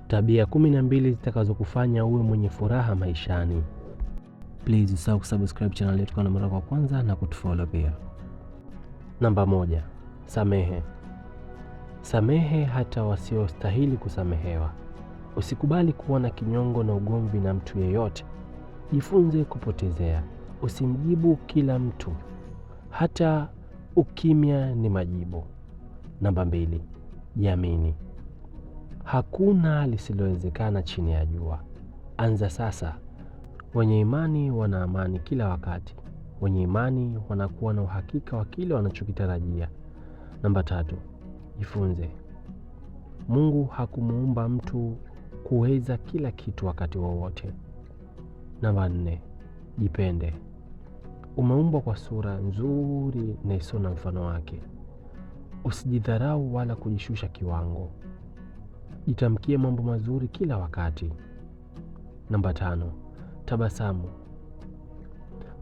Tabia 12 zitakazokufanya uwe mwenye furaha maishani. Please usahau kusubscribe channel yetu kwa mara kwa kwanza na kutufollow pia. Namba 1, samehe. Samehe hata wasiostahili kusamehewa. Usikubali kuwa na kinyongo na ugomvi na mtu yeyote. Jifunze kupotezea. Usimjibu kila mtu, hata ukimya ni majibu. Namba 2, jiamini. Hakuna lisilowezekana chini ya jua. Anza sasa. Wenye imani wana amani kila wakati. Wenye imani wanakuwa na uhakika wa kile wanachokitarajia. Namba 3, jifunze. Mungu hakumuumba mtu kuweza kila kitu wakati wowote. Namba 4, jipende. Umeumbwa kwa sura nzuri na isiyo na mfano wake. Usijidharau wala kujishusha kiwango. Jitamkie mambo mazuri kila wakati. Namba 5, tabasamu.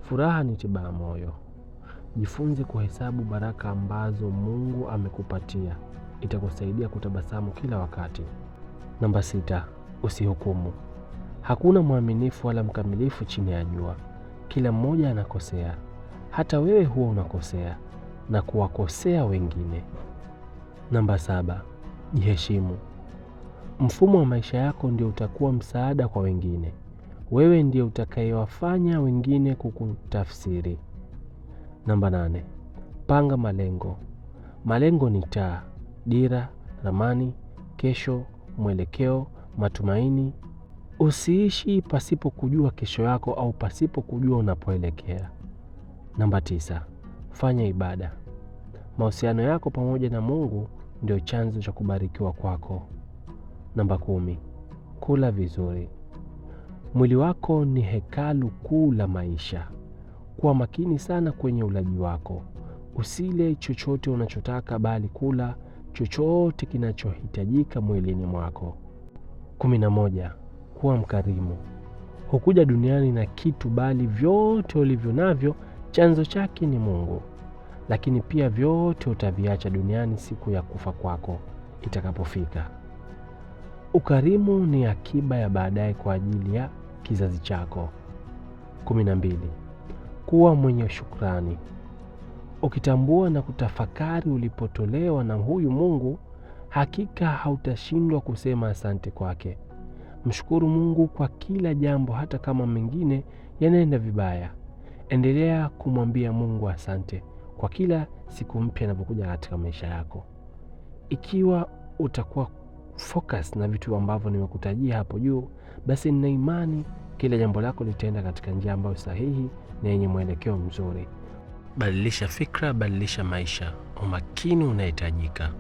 Furaha ni tiba ya moyo. Jifunze kuhesabu baraka ambazo Mungu amekupatia. Itakusaidia kutabasamu kila wakati. Namba 6, usihukumu. Hakuna mwaminifu wala mkamilifu chini ya jua. Kila mmoja anakosea. Hata wewe huwa unakosea na kuwakosea wengine. Namba 7, jiheshimu. Mfumo wa maisha yako ndio utakuwa msaada kwa wengine. Wewe ndiye utakayewafanya wengine kukutafsiri. Namba 8, panga malengo. Malengo ni taa, dira, ramani, kesho, mwelekeo, matumaini. Usiishi pasipo kujua kesho yako au pasipo kujua unapoelekea. Namba 9, fanya ibada. Mahusiano yako pamoja na Mungu ndio chanzo cha kubarikiwa kwako. Namba 10, kula vizuri. Mwili wako ni hekalu kuu la maisha. Kuwa makini sana kwenye ulaji wako. Usile chochote unachotaka, bali kula chochote kinachohitajika mwilini mwako. 11, kuwa mkarimu. Hukuja duniani na kitu, bali vyote ulivyo navyo chanzo chake ni Mungu. Lakini pia vyote utaviacha duniani siku ya kufa kwako itakapofika. Ukarimu ni akiba ya baadaye kwa ajili ya kizazi chako. 12, kuwa mwenye shukrani. Ukitambua na kutafakari ulipotolewa na huyu Mungu, hakika hautashindwa kusema asante kwake. Mshukuru Mungu kwa kila jambo, hata kama mengine yanaenda vibaya. Endelea kumwambia Mungu asante kwa kila siku mpya inapokuja katika maisha yako. Ikiwa utakuwa focus na vitu ambavyo nimekutajia hapo juu, basi nina imani kila jambo lako litaenda katika njia ambayo sahihi na yenye mwelekeo mzuri. Badilisha fikra, badilisha maisha. Umakini unahitajika.